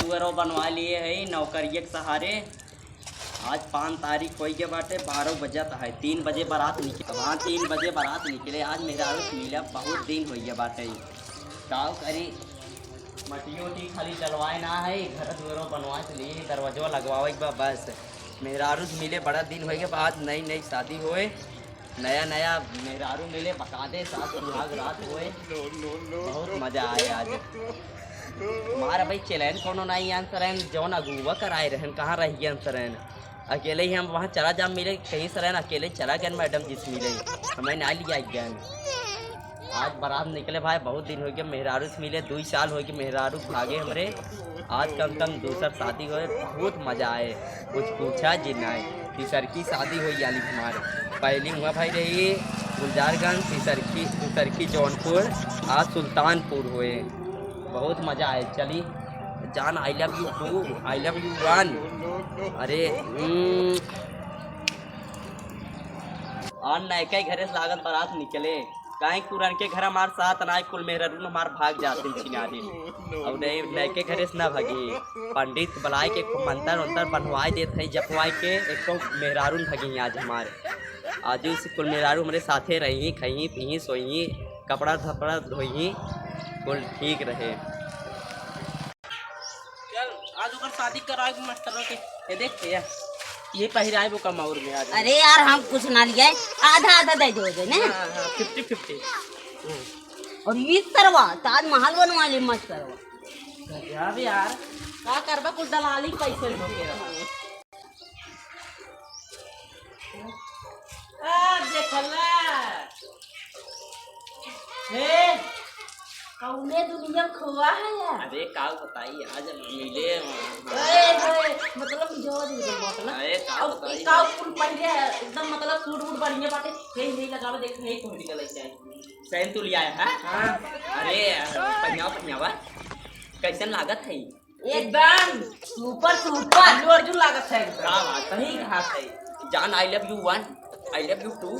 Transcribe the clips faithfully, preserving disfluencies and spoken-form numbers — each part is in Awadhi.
दुअरो बनवा लिए है नौकरिये के सहारे। आज पाँच तारीख होइ गए बाटे, बारह बजत है, तीन बजे बारात निकले। हाँ, तीन बजे बारात निकले। आज मेहरारू से मिला बहुत दिन होइ गए बाटे। काव करी, मटियो उटी खाली डलवाए ना है, घर दुअरो बनवा से लिए, दरवाजवा लगवावे के बा बस। मेहरारू से मिले बड़ा दिन होइ गए, आज नई नई शादी होए, नया नया मेहरारू मिले, बकायदे साथ सुहाग रात होए। बहुत मजा आए आज। हमारा भाई चैलेंज कोनो नाई आन सरैन, जौन अगुआ कराए रहन, कहाँ रह गए सरैन? अकेले ही हम वहाँ चला जाम मिले, कहीं सरैन अकेले चला गए मैडम जी से मिले, हमें ना लिया गए। आज बारात निकले भाई, बहुत दिन होइ गए मेहरारू से मिले, दुई साल होइ गए मेहरारू भागे हमरे। आज कम से कम दूसर शादी होए, बहुत मजा आए, कुछ पूछा जी नाई। तीसरकी शादी होई याली हमार, पहली हुआ भाई रही गुलजारगंज, तीसरकी, दूसरकी जौनपुर, आज सुल्तानपुर होए, बहुत मजा आए। चली जान, I love you two, I love you one। अरे, हम्म। और नयका घरे से लागल बारात निकले, काहे पुरनके घर हमार साथ ना, कुल मेहरारून हमार भाग जाते छिनारी। और नए, नयके घरे से ना भागी, पंडित बुलाए के खूब मंतर उंतर बनवाए देत है, जपवाए के एको मेहरारून भागी आज हमार। आज उस कुल मेहरारू हमरे साथे रही, खही, पीही, सोई, कपड़ा धपड़ा धोई, कुल ठीक रहे। चल, आज ओकर शादी कराए के मास्टर के। ये देख भैया, ये पहिराए वो कमाउर में आज। अरे यार, हम कुछ ना लिए, आधा आधा दे दो दे ना। हाँ, हाँ, फिफ्टी फिफ्टी। और ये सरवा ताजमहल बनवा ले मस्त सरवा। गजब यार, का करबा, कुल दलाली पैसे लेके रहा। आ, देखला। हे, कौने दुनिया खोआ है यार? अरे, का बताई, आज मिले, हाँ। ए, ए, मतलब, जो आज मिले, मतलब। अरे, का अब बताई? का कुल पहले है, एकदम, मतलब, सूट वूट बढ़िया बाटे, यही, यही लगावे, देख, यही पहन के लेके आए। सैन तू लिया है, हाँ? हाँ। अरे, पहनावा, पहनावा, कैसन लागत है? एकदम सुपर, सुपर। अल्लू अर्जुन लागत है एकदम। का बात है? सही कहा है। जान, I love you one, I love you two।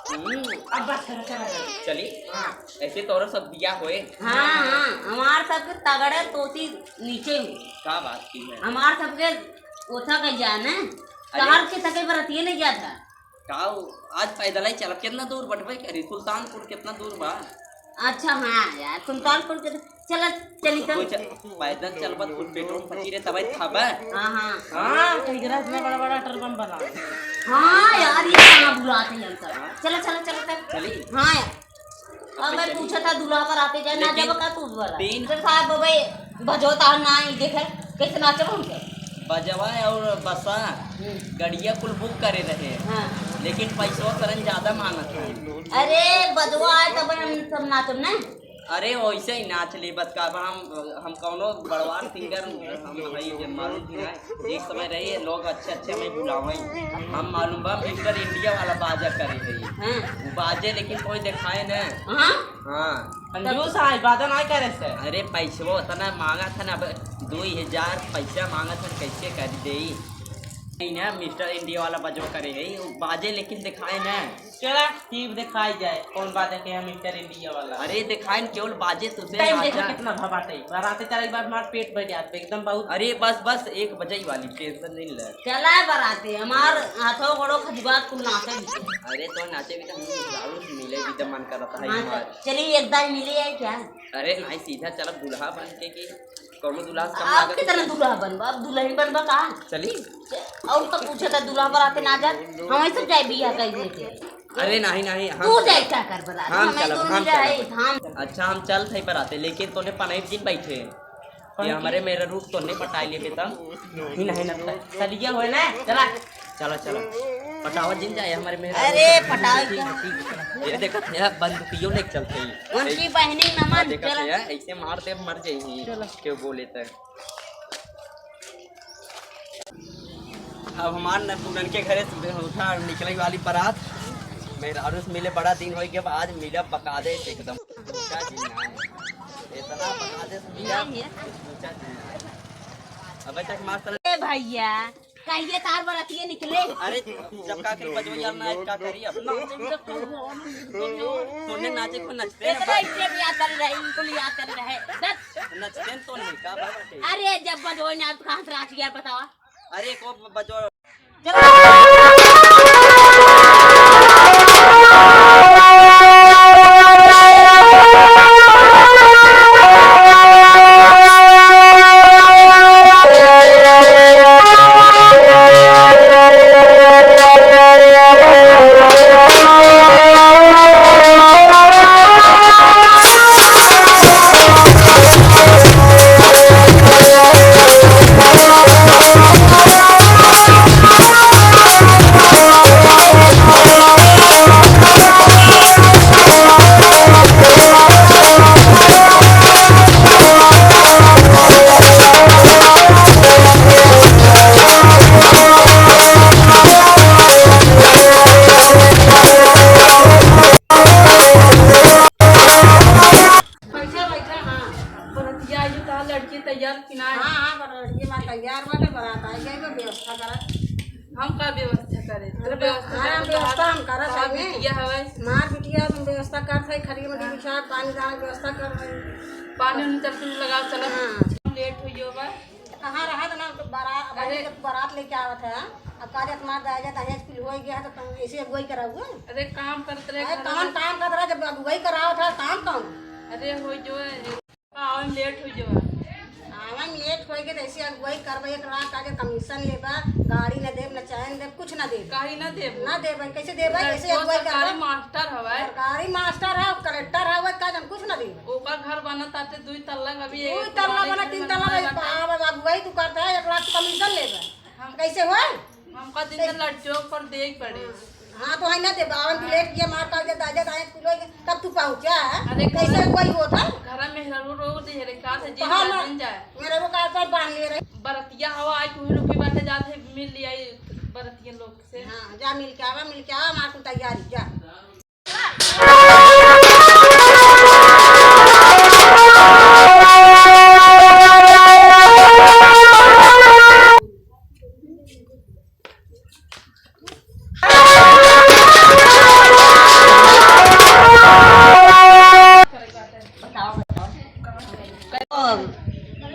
हम्म। अब बस, चलो, चलो, चलो। चली? हाँ। ऐसे तोरा सब बिया होए? हाँ, हाँ, हमार सबके तगड़े तोती नीचे में। का बात की है? हमार सबके ओछा के जान है। अरे। शहर के सके बरतिये नहीं जाता। का हो, आज पैदल ही चलब, कितना दूर बटबे करी, सुल्तानपुर कितना दूर बा? अच्छा, हाँ यार, सुल्तानपुर के तो चल, चली तो। कोई च-, पैदल चलबत कुछ पेट्रोल फंसी रे, तबे खाबे। हाँ, हाँ। हाँ, कहीं के रस में बड़ा बड़ा टरबम बना। हाँ यार, ये कहाँ बुलाते हैं हम सब? हाँ। चलो, चलो, चलो, चलो। चली? हाँ यार। अब मैं पूछा था, दूल्हा बराते जाए, ना लेकिन जाबे का तू वाला? तीन फिर साहब, भाई, भजो तार ना ही देखे, कैसे नाचब हमसे? बजवा और बसा, हम्म। गड़िया कुल बुक करे रहे, हाँ। लेकिन पैसवा सरन ज्यादा मांगत है। अरे, बजवा आए तब हम सब नाचब ना। अरे, वैसे ही नाच ली, बस का, अब हम, हम कौनो बड़वार सिंगर, हम भाई, जब मालूम थी ना, एक समय रही, लोग अच्छे अच्छे हमें बुलावे। हम मालूम बा, मिस्टर इंडिया वाला बाजा करे रही। हाँ। वो बाजे, लेकिन कोई दिखाए ना। हाँ? हाँ। कंजूस है, वादा ना करे से। अरे, पैसवा उतना मांगा था ना, अब दुई हजार पैसा मांगा था, कैसे कर देई? नहीं ना, मिस्टर इंडिया वाला बजो करे है, वो बाजे लेकिन दिखाए ना। चला, ठीक दिखाई जाए, कौन बाजे के है मिस्टर इंडिया वाला। अरे, दिखाए न, केवल बाजे तुझे टाइम देखा। कितना भा बाटे, बाराते चले एक बार हमार पेट भर जात एकदम बहुत। अरे, बस, बस, एक बजे ही वाली, टेंशन नहीं ले। चला है बराते, हमार हाथों गोड़ों खजुआत कुल नाचे भी। अरे तो नाचे भी तो हम दारू से मिले भी तो मन करता है हाँ, हमार। तो चलिए एक दाई मिली है क्या? अरे नहीं, सीधा चलब दुल्हा बन के कि कौनो दुल्हा से कम आप लागत कितना है। दुल्हा बनबा, अब दुल्हन बनबा का? चली। और तो पूछे था दुल्हा बराते ना जात, हम ऐसे जाए बिया कह देते। अरे नहीं, नहीं, हम तू जाए चलब। क्या कर बरात? हम हमें चलब, दोनों हम मिले चलब। है, हम अच्छा, हम चल थे बराते, लेकिन तोने पनैब दिन बैठे। ये हमारे मेरे रूप तो नहीं पटाई लेबे तब। नहीं, नहीं, नहीं। सलिया होए ना, चला। चला, चला। पटावा जिन जाए हमारे मेरे अरे, रूप। पटावा ठीक है, क्या? ठीक है, चला। ये देखत है, बंदूकियो लेके चलते हैं। उनकी बहनी नमन, हाँ, देखत चला। है, ऐसे मार दे, मर जाएंगी। चला। क्यों बोले तो? अब हमार न पुरन के घरे से उठा निकले वाली बारात। मेहरारू से मिले बड़ा दिन होई के बाद मिला बकायदे से एकदम। पूछा जी ना। इतना बकायदे से मिला। नहीं है। पूछा जी ना। अबे तक मास्टर ए भैया, कहिए तार बरतिये निकले। अरे, जब का करी, बजवा यार, ना का करी अब। नाचे में तो कौन हो, हम तो जो तूने नाचे को नचते हैं इतना बा। इज्जत याद कर रहे, इनको याद कर रहे। दस। नचते हैं तो नहीं, का बात है? अरे, जब बजवा ना, तो कहाँ से रात यार बतावा? अरे, को बजवा। बैठा, बैठा, हाँ। बरतिया आइयो, तहार लड़की तैयार कि ना? हाँ, हाँ, बर-, लड़की हमार तैयार बाटे, बारात आई गई बा, व्यवस्था करा। हम का व्यवस्था करे? अरे, तू व्यवस्था हाँ, कर, व्यवस्था हम करत हई। बिटिया हवे। मार बिटिया, हम व्यवस्था करत हई, खरी में हाँ। बिछा, पानी दाना व्यवस्था कर रही। पानी उनी चल तुम लगाओ, चलो। हाँ। लेट हो गयो बा। कहाँ रहा था ना, तो बारात, अरे। जब बारात लेके आवत है, अब का जात मार दाया जात है, स्कूल हो गया है, तो तुम ऐसे अगुवाई कराओगे? अरे, काम करत रहे अरे, घर कौन में। काम करत रहा, जब अगुवाई करावत है, काम कौन? अरे, हो जो है, आवे में लेट हो जो है। आवे में लेट होई के, तो ऐसे अगुवाई करबे, एक लाख का जे कमीशन लेबा, गाड़ी न देब, न चैन देब, कुछ न देब। काहे न देब? न देब, कैसे देबे, कैसे लड़को अगुवाई सरकारी करबे? मास्टर हवे। सरकारी मास्टर है, कलेक्टर हवे, का जन कुछ न देब। ओकर घर बनत आटे दुई तल्ला, अभी दुई एक तल्ला पुराने बना, घर तीन में तल्ला बना बना, जाता। अब अगुवाई तू करता है, एक लाख कमीशन लेबे। हम कैसे होए? हमका दिन से लड़कियों पर देख पड़े। हाँ, तो है ना, दे बावन की लेट किया, मार काट के दाजा दाएं कुलो के, तब तू पहुँचा है। अरे, कैसे घर कोई होता है? घर में मेहरारू रोज दे रे, का से जी कहाँ जाए, ना? दिन जाए। मेरे को का पर बांध ले रही। बरतिया हवा आई, तू लोग की बातें जाते मिल लिया बरतिया लोग से। हाँ, जा मिल के आवा, मिल के आवा, मार तू तैयारी, जा।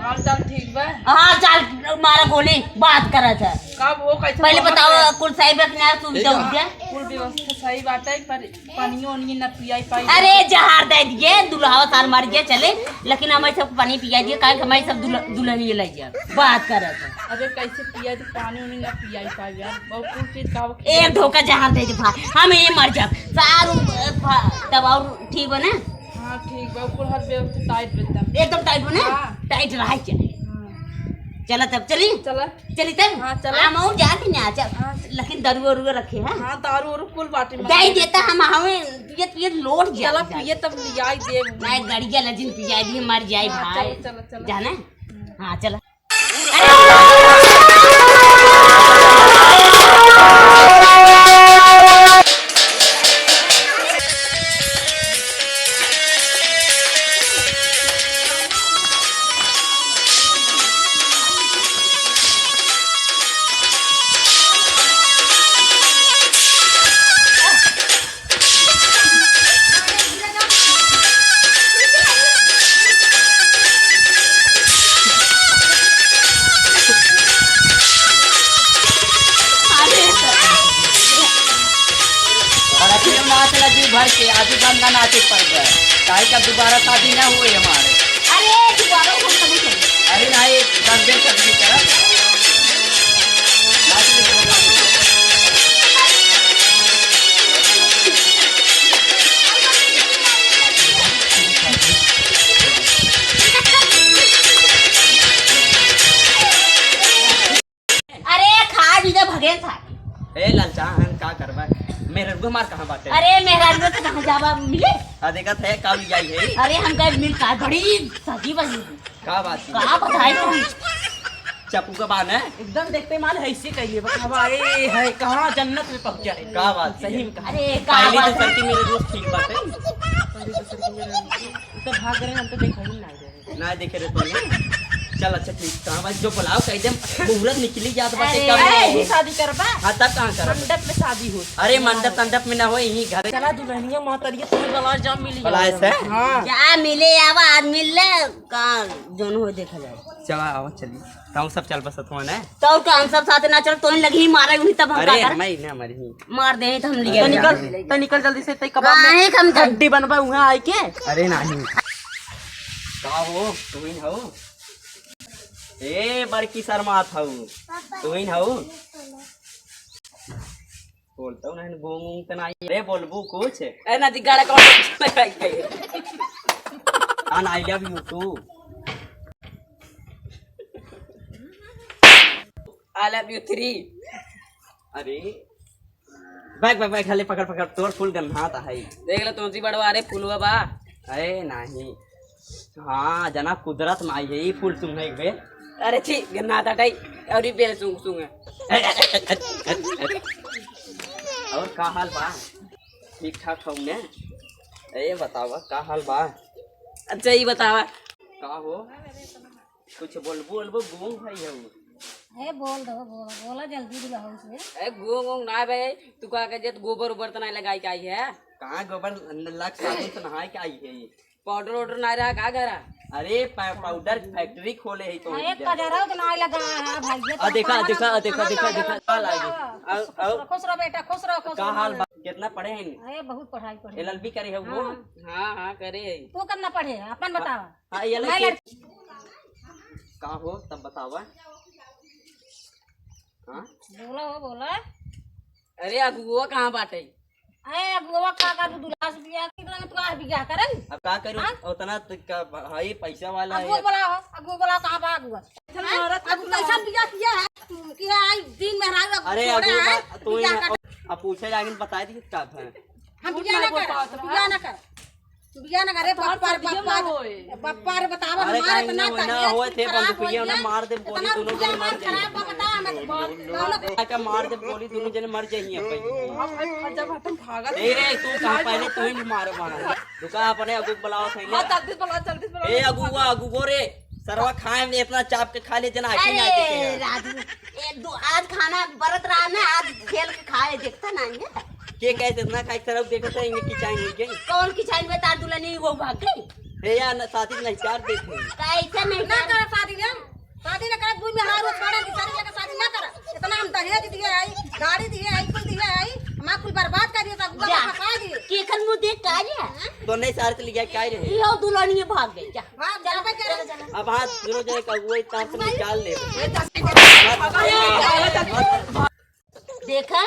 हाल चाल ठीक बा? हाँ, चाल मारा गोली, बात करत है। कब हो, कैसे पहले बात बताओ, करे? कुल सही बा कि ना, सुविधा उविधा? कुल व्यवस्था सही बाटे, पर पानी ओनी न पियाई पाई। अरे, जहर दे दिए, दुल्हा सार मर गया, चले, लेकिन हमें सब पानी पिया दिए, काहे कि हमें सब दुल्ह-, दुल्हनिया ले जा, बात करत है। अरे, कैसे पिया दे, पानी ओनी न पियाई पाई यार, बहुत कुल चीज का एक धोखा जहर दे दे भाई, हम ये मर जाब, सारू, अ, भा-, तब और ठीक बा ना? हाँ, ठीक बा, कुल हर व्यवस्था टाइट बा एकदम। एकदम टाइट बा ना? हाँ। टाइट रहे के चाही। हाँ। चला तब, चली? चला। चली तब? हाँ, चला। हम और जाके ना, चल। हाँ। लेकिन दारू वारू रखे, हाँ? हाँ, दारू वारू कुल बाटे, दे देता हम, हमें पियत, पियत लोट जा, चला, जा। पिए तब लियाई देब। मैं गड़िया लजिन पियाई दी, मर जाई हाँ, भाई। चला, चला, चला। जाना? हाँ, चला। अरे, अरे, क्यों नाच लगी भर के, आजू गान का नाचे पड़ गए, काहे का दोबारा शादी ना हुए हमारे। अरे, दोबारा हम कभी करें। अरे, ना, ये कर दे, कर दे, कर। नाच ले, कर दे। अरे, खा भी दे, भगेन था। ए, ललचा, हम का करबा? मेहरारू हमार कहाँ बाटे? अरे, मेहरारू तो कहाँ जाबा, मिले? आ, देखत है, का भी जाई है। अरे, हमका मिल का, बड़ी सजी बनी। का बात है? का बताई तुम? चप्पू का बान है? एकदम देखते मान है, इसी कहिए, बस हवा, ए, है, कहाँ जन्नत में पहुँचा है। का बात है? सही में कहा। अरे, का पहली बात दूसर है? की मेरे दोस्त ठीक बात है। पहली दूसर की मेरे दोस्त। तो भाग रहे, हम तो देखा ही नहीं रहे। ना देखे रे तूने? चल, अच्छा, ठीक, कहाँ बा? जो बुलाओ, कह दे, मुहूर्त निकली जात बाटे, अरे, कब ए, बुलाओ? यही शादी करबा? हाँ, तब कहाँ करब? मंडप में शादी होत। अरे, मंडप तंडप में ना हो, यहीं घर। चला, दुल्हनिया मोहतरिया, तुम्हें गला जा मिली बुलाए जाओ। से? हाँ। जा मिले आवा, आज मिल ले, का जोन हो देखा जाए। चला, आओ, चली। तो हम सब चल बसत हुआ ना। तो और का, हम सब साथ ना चल, तो इन लगी ही मारे, उन्हीं तब हम अरे, का कर? मैं ना मरी। मार दे, तो हम तो लिया निकल, जाए। तो निकल जल्दी से, तई कबाब में काहे हम जाए? हड्डी बनबा उहाँ आई के। अरे, नहीं। का हो, तू ही हो? ए, बड़की शर्मात हऊ, तू ही हऊ? बोलता हूँ नहीं, गोंग गोंग त नहीं। अरे, बोलबू कुछ? ए, ना, दिगाड़ा कौन? आ ना, I love you too। I love you three। अरे, बैग, बैग, बैग, खाली पकड़, पकड़, तोर फूल गन्हात है। देख ले, तुलसी बड़वा, अरे, फूलवा बा। अरे, नहीं। हाँ, जना कुदरत में आई है, ई फूल सुंघ है एक बेर। अरे, छी, गन्हात हटाई, और ई बेल सुंघ, सुंघ है। और का हाल बा? ठीक ठाक हऊ ने? ए, बतावा, का हाल बा? अच्छा, ई बतावा। का हो? कुछ बोलबो, बोलबो, गूंग भाई है वो। ए, बोल दो, बोल, बोला जल्दी दुल्हन से। ए, गूंग, गूंग ना बे, तू का के जेत गोबर उबर त नहीं लगाई के आई है? कहाँ गोबर? न-, लक्स साबुन से नहाए के आई है। पाउडर वाउडर ना रहा का घरा? अरे, पा-, पाउडर फैक्ट्री खोले है तो अरे, इधर। कजरा तो नहीं लगा है भाई, ये आ, तो देखा, पावन देखा, देखा, देखा, देखा, का लागे? खुश रहो, खुश रहो बेटा, खुश रहो, खुश रहो। का हाल बा? कितना पढ़े हैं? अरे, बहुत पढ़ाई पढ़े। एल एल बी करे है वो? हाँ, हाँ, हाँ, करे है। तू कितना पढ़े है? अपन बतावा। हाँ, ये मैं लड़की लड़- का हो, तब बतावा। हाँ? बोला हो, बोला। अरे, अगुआ कहाँ बाटे? अरे, अगुआ का, का तू दुल्हा से बियाह कर, तू आज बियाह करे? अब का करूँ? हाँ? उतना तो का, भाई पैसा वाला अगुआ है। बोला हो, अगुआ बोला, कहाँ बा अगुआ? हाँ? अब कैसा बियाह किया है? तू किया है, दिन में रात अरे, छोड़ा अगुआ है, बा-, तू बियाह ही कर। अब पूछे जाके बता दी का है। हम बियाह ना कर, बियाह ना कर। बियाह ना करे, बप्पा रे, बप्पा रे, बप्पा रे, बतावा, अरे, हमारे कहीं इतना ना होए, ना तबीयत होए, थे खराब बंदूकिया हो ना गया। मार दे, गोली इतना दोनों जने मर जाइए। खराब बा, बता, हमें कौन आके मार दे, गोली दोनों जने मर जाइए। अब जब हम भागत ए रे, तू कहाँ पहले तू ही मार मारा। रुका, अपने अगू बुलाओ सही हाँ, है। जल्दी बुलाओ, जल्दी बुलाओ। ए, अगुआ, अगुओ रे, सरवा खाए में इतना चाप के खा ले, जना आके ना अरे, देखे हैं। राजू, ए, दो, आज खाना बरत रहा ना, आज खेल के खाए, देखता नहीं है। के कहे इतना खाए, सरवा देखता है, इनके किचाइन हो गई। कौन किचाइन बे, तार दुल्हनी वो भाग गई? हे यार, ना, शादी नहीं, चार देख ले। कैसे नहीं ना कर? करा शादी ना, शादी ना करा, बुई में हारो छोड़ा, कि शादी लगा शादी ना करा। इतना हम दहेज दिए आई, गाड़ी दिए आई, कुल दिए आई, हमार कुल बर्बाद कर दिए, सब जा। फंसा दिए। केखन मुंह देख का आए? तो नहीं सारे तो लिया क्या रहे? लो दुल्हनिया भाग गई, जा। हाँ, जाबे करे। अब हाथ दोनों जने का वही तार से निकाल ले। देखा,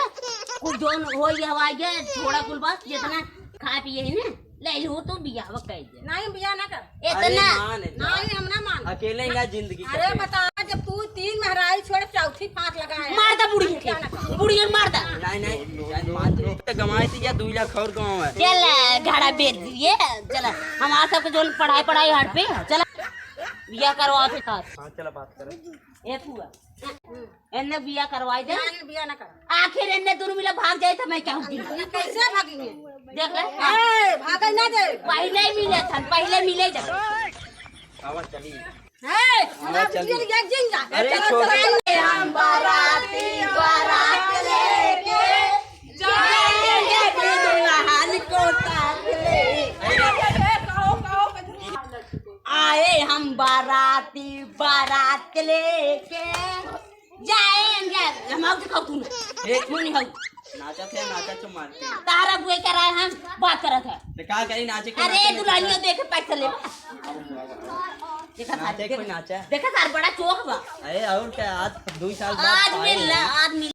कुल जोन होई हवाई है, थोड़ा कुल बस, जितना खाए पिए है ना, ले लो तो बियाह कह दे। नहीं, बियाह ना कर। इतना। अरे मान जा। नहीं, हम ना मान। अकेले ही ना जिंदगी अरे कटे। बता, जब तू तीन मेहरारू छोड़ चौथी फांस लगा है। मार दे बुढ़िया के। बियाह ना कर। बुढ़िया के मार दे। नहीं, नहीं, जान मान जा। तो गंवाए थी या दो लाख और गंवाए। चल, घड़ा बेच दिए। चल, हमार सबके जोन पढ़ाई, पढ़ाई हट पे। चल, बियाह करवा के साथ। हाँ, चला बात करो। ए फुआ, एन्ने बियाह करवाई दे। ना, ये बियाह ना कर। आखिर एन्ने दोनों मिला भाग जाए तो मैं क्या हूँ? ये कैसे भागेंगे? देख ले। ए, भागे ना दे। पहले ही मिले था, पहले मिले जा। आवा चली। ए, हमारा चली। बिटिया एक दिन जा। अरे चलो, छोड़। चलो। हम बाराती बारात लेके जाएंगे दुल्हन को साथ ले। आए हम बाराती बारात लेके जाएंगे। हम आउ दिखाओ तू। ए, तू नहीं हो। नाचा थे, नाचा चो मारते। तारा बुए कराए हम बात करत है। तो का करी नाचे के अरे, नाचे दुल्हनिया देखे पैसा ले। देखा नाचे सार, कोई नाचा। देखा सार, बड़ा चोख बा। अरे, और क्या, आज दो साल बाद आज पाए मिल, हैं। आज मिल।